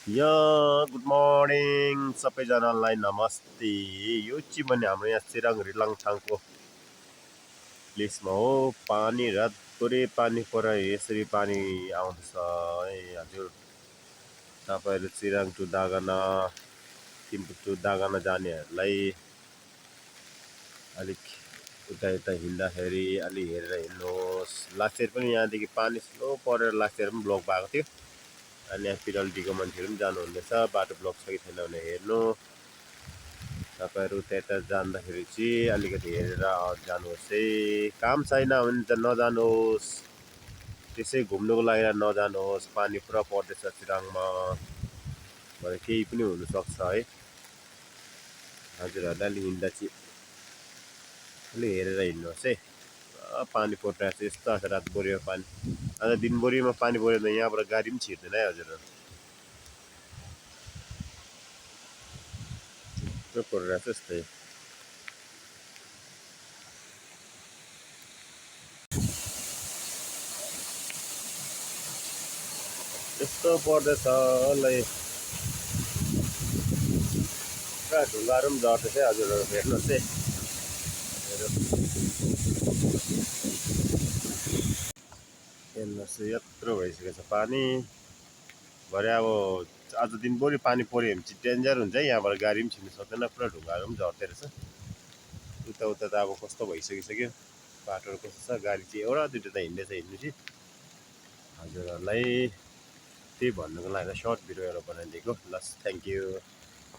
यो good morning सबैजनालाई नमस्ते। यो चाहिँ भने हाम्रो यहाँ चिराङ रिलाङछाङको प्लेसमा हो। पानी रातभरि पानी परायो यसरी पानी आउँछ है हजुर। तपाईँहरू चिराङ टु दागाना थिम्पू टु दागाना जानेहरूलाई अलिक उता यता हिँड्दाखेरि अलि हेरेर हिँड्नुहोस्। लास्ट इयर पनि यहाँदेखि पानी स्लो परेर लास्ट इयर पनि ब्लक भएको थियो। अनि यहाँ पिरल्टीको मान्छेहरू पनि जानुहुँदैछ। बाटो ब्लक छ कि छैन भनेर हेर्नु। तपाईँहरू त्यता जाँदाखेरि चाहिँ अलिकति हेरेर जानुहोस् है। काम छैन भने त नजानुहोस्, त्यसै घुम्नुको लागि नजानुहोस्। पानी पुरा पर्दैछ चिराङमा, भरे केही पनि हुनसक्छ है। हजुरहरूलाई अलि हिँड्दा चाहिँ अलि हेरेर हिँड्नुहोस् है। पानी परिरहेको छ यस्तो आज रातभरिमा पानी, आज दिनभरिमा पानी पऱ्यो भने यहाँबाट गाडी पनि छिर्दैन है हजुरहरू। थुप्रो परिरहेको छ यस्तै। यस्तो पर्दैछ ल पुरा ढुङ्गाहरू पनि झर्दैछ है हजुरहरू, हेर्नुहोस् है। हेर्नुहोस् यत्रो भइसकेको छ पानी। भरे अब आज दिनभरि पानी पऱ्यो भने चाहिँ डेन्जर हुन्छ है, यहाँबाट गाडी पनि छिर्नु सक्दैन। पुरा ढुङ्गाहरू पनि झर्दै रहेछ। उता त अब कस्तो भइसकिसक्यो, बाटोहरू कस्तो छ। गाडी चाहिँ एउटा दुइटा त हिँड्दैछ हिँड्नु चाहिँ। हजुरहरूलाई त्यही भन्नुको लागि सर्ट भिडियो एउटा बनाइदिएको। लस्, थ्याङ्क यू।